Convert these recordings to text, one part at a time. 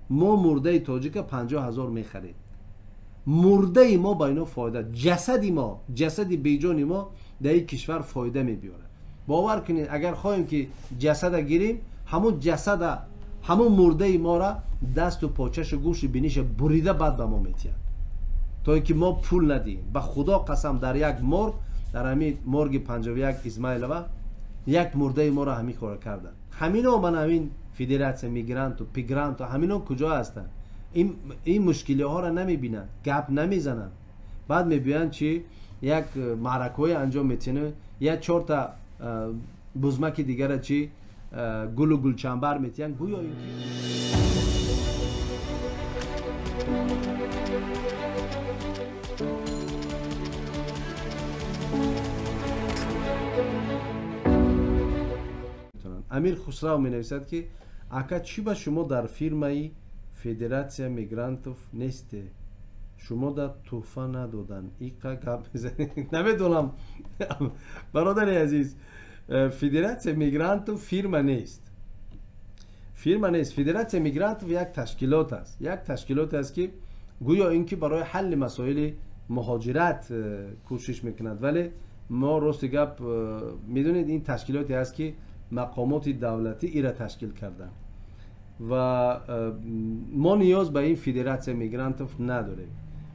Мо мурдаи тоҷика 50 000 мехарем. Мурдаи мо ба ино фоида, ҷасади мо, ҷасади беҷони мо дар ин кишвар фоида мебиёрад. Бовар кунед, агар хоҳем, ки ҷасада гирем, ҳамун ҷасада, ҳамун мурдаи мора дасту почашу гӯшу биниша бурида, баъд ба мо метиҳанд, то ин ки мо пул надиҳем. Ба Худо қасам, дар як морг, дар ҳамин морги 51 Измайлова, як мурдаи моро ҳамин кора карданд. Ҳамино, ман ҳамин федератсия мигранту пигранту, ҳамино куҷо ҳастанд? Ин мушкилиҳоро намебинанд, гап намезананд. Баъд мебиёянд, чи як маъракаҳое анҷом метиҳанд, як чорта бузмаки дигара чи гулу гулчанбар метиҳанд, гӯё ин ки Амир Хусрав менависад, ки ака, чӣ ба шумо дар фирмаи федератсия мигрантов несте, шумо да тӯҳфа надоданд, иқа гап мезанед? Намедонам, бародари азиз, федератсия мигрантов фирма нест, фирма нест. Федератсия мигрантов як ташкилот аст, як ташкилоте аст, ки гӯё ин ки барои ҳалли масоили муҳоҷират кӯшиш мекунад. Вале мо, рости гап, медонед, ин ташкилоте аст, ки мақомоти давлатӣ ира ташкил карданд ва мо ниёз ба ин федератсия мигрантов надорем.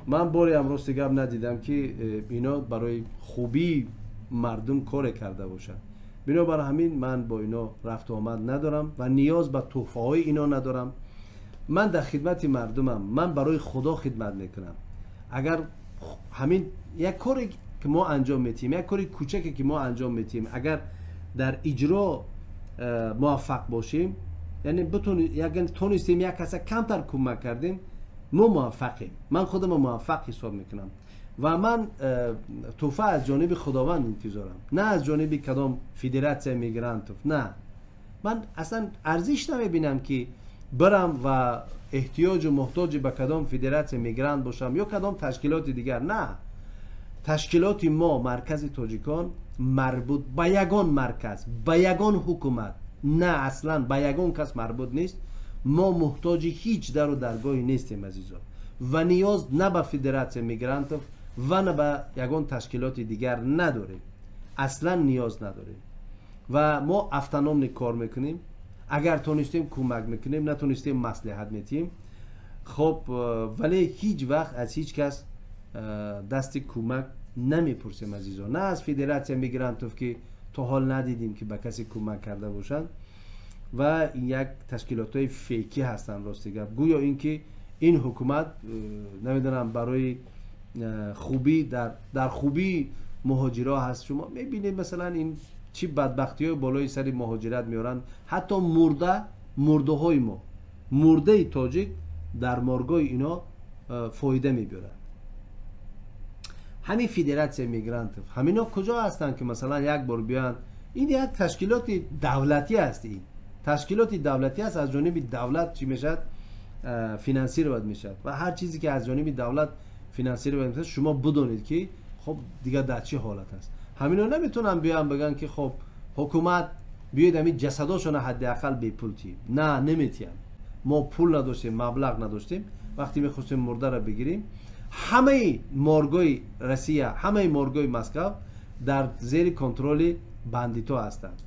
Ман бореам, рости гап, надидам, ки ино барои хубии мардум коре карда бошанд. Бинобар ҳамин ман бо ино рафту омад надорам ва ниёз ба тӯҳфаҳои ино надорам. Ман дар хидмати мардумам, ман барои Худо хидмат мекунам. Агар ҳамин як коре ки мо анҷом метиҳем, як кори кӯчаке ки мо анҷом метиҳем, агар дар иҷро муваффақ бошем, яъне тонистем як каса камтар кӯмак кардем, мо муваффақем. Ман худамро муваффақ ҳисоб мекунам ва ман тӯҳфа аз ҷониби Худованд интизорам, на аз ҷониби кадом федератсия мигрантов. На, ман аслан арзиш намебинам, ки бирам ва эҳтиёҷу муҳтоҷи ба кадом федератсия мигрант бошам ё кадом ташкилоти дигар. На, ташкилоти мо, Маркази тоҷикон, марбут ба ягон марказ, ба ягон ҳукумат на, аслан ба ягон кас марбут нест. Мо муҳтоҷи ҳеҷ дару даргоҳе нестем, азизо, ва ниёз на ба федератсия мигрантов ва на ба ягон ташкилоти дигар надорем, аслан ниёз надорем. Ва мо автономный кор мекунем. Агар тонистем, кӯмак мекунем, натонистем, маслиҳат метиҳем. Хоб, вале ҳеҷ вақт аз ҳеҷ кас дасти кӯмак намепурсем, азизо, на аз федератсия мигрантов, ки то ҳол надидем, ки ба касе кӯмак карда бошанд, ва як ташкилотҳои фейкӣ ҳастанд. Рости гап, гӯё ин ки ин ҳукумат, намедонам, барои хубӣ, дар хубии муҳоҷиро ҳаст. Шумо мебинед, масалан, ин чӣ бадбахтиҳои болои сари муҳоҷират меоранд. Ҳатто мурда, мурдаҳои мо, мурдаи тоҷик дар моргои ино фоида мебиёрад. Ҳамин федератсия мигрантов, ҳамино куҷо ҳастанд, ки масалан як бор биёянд? Ин як ташкилоти давлатӣ аст, ин ташкилоти давлатӣ аст, аз ҷониби давлат чӣ мешавад, финансировать мешавад. Ва ҳар чизе ки аз ҷониби давлат финансировать мешавад, шумо бидонед, ки хоб, дигар дар чӣ ҳолат аст. Ҳамино наметавонанд биёянд, бигӯянд, ки хоб, ҳукумат, биёед, ҳамин ҷасадошона ҳадди ақал бепул тиҳем. На, наметиҳанд. Мо пул надоштем, маблағ надоштем. Вақте мехостем мурдаро бигирем, ҳамаи моргои Россия, ҳамаи моргои Москав дар зери контроли бандито ҳастанд,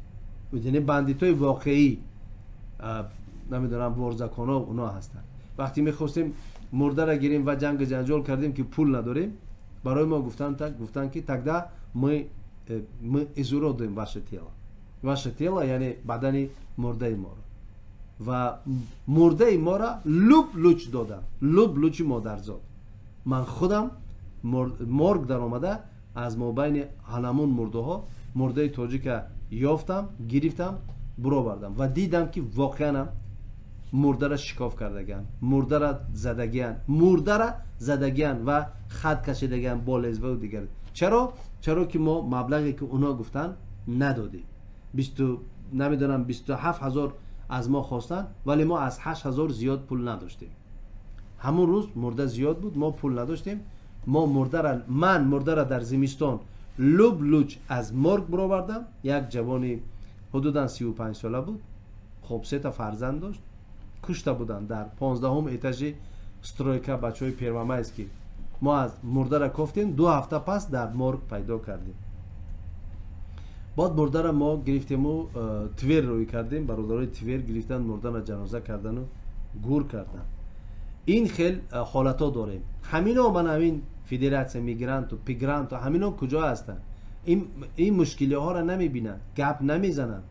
яъне бандитои воқеӣ, намедонам, вор в законо оно ҳастанд. Вақте мехостем мурдаро гирем ва ҷангу ҷанҷол кардем, ки пул надорем, барои мо гуфтанд, ки тогда мы изуродуем ваше тело, ваше тело, яъне бадани мурдаи моро. Ва мурдаи моро луб луч доданд, луб лучи модарзод. Ман худам морг даромада, аз мобайни ҳанамун мурдаҳо мурдаи тоҷика ёфтам, гирифтам, буровардам ва дидам, ки воқеанам мурдара шикоф кардагианд, мурдара задагианд, мурдара задагианд ва хат кашидагианд бо лезваю дигар. Чаро? Чаро ки мо маблағе ки онҳо гуфтанд, надодем. Бисту, намедонам, 27 000 аз мо хостанд, вале мо аз 8000 зиёд пул надоштем. Ҳамун рӯз мурда зиёд буд, мо пул надоштем. Мо мурдара, ман мурдара дар зимистон луб луч аз морг буровардам. Як ҷавони ҳудудан 35 сола буд, хоб, сета фарзанд дошт. Кушта буданд дар 15-ум этажи стройка бачаҳои Первомайский. Мо аз мурдара кофтем, 2 ҳафта пас дар морг пайдо кардем. Баъд мурдара мо гирифтему Твер рӯй кардем. Бародарои Твер гирифтан, мурдара ҷаноза кардану гур кардан. Ин хел ҳолатҳо дорем. Ҳамино, ман ҳамин федератсия мигранту пигранту, ҳамино куҷо ҳастанд? Ин мушкилиҳоро намебинанд, гап намезананд.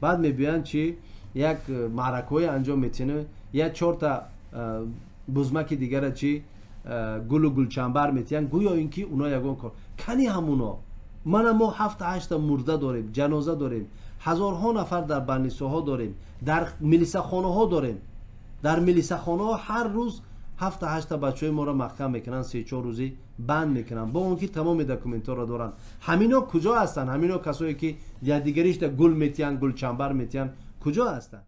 Баъд мебиёянд, чи як маъракаҳое анҷом метиҳанд, як чорта бузмаки дигара чи гулу гулчамбар метиҳанд, гӯё ин ки уно ягон кор кани. Ҳамуно мана мо ҳафта ҳашта мурда дорем, ҷаноза дорем, ҳазорҳо нафар дар больницаҳо дорем, дар милисахонаҳо дорем. Дар милисахонаҳо ҳар рӯз ҳафта ҳашта бачаҳои моро маҳкам мекунанд, се-чор рӯзӣ банд мекунанд, бо он ки тамоми документҳоро доранд. Ҳамино куҷо ҳастанд? Ҳамино касое ки якдигаришда гул метиҳанд, гулчамбар метиҳанд, куҷо ҳастанд?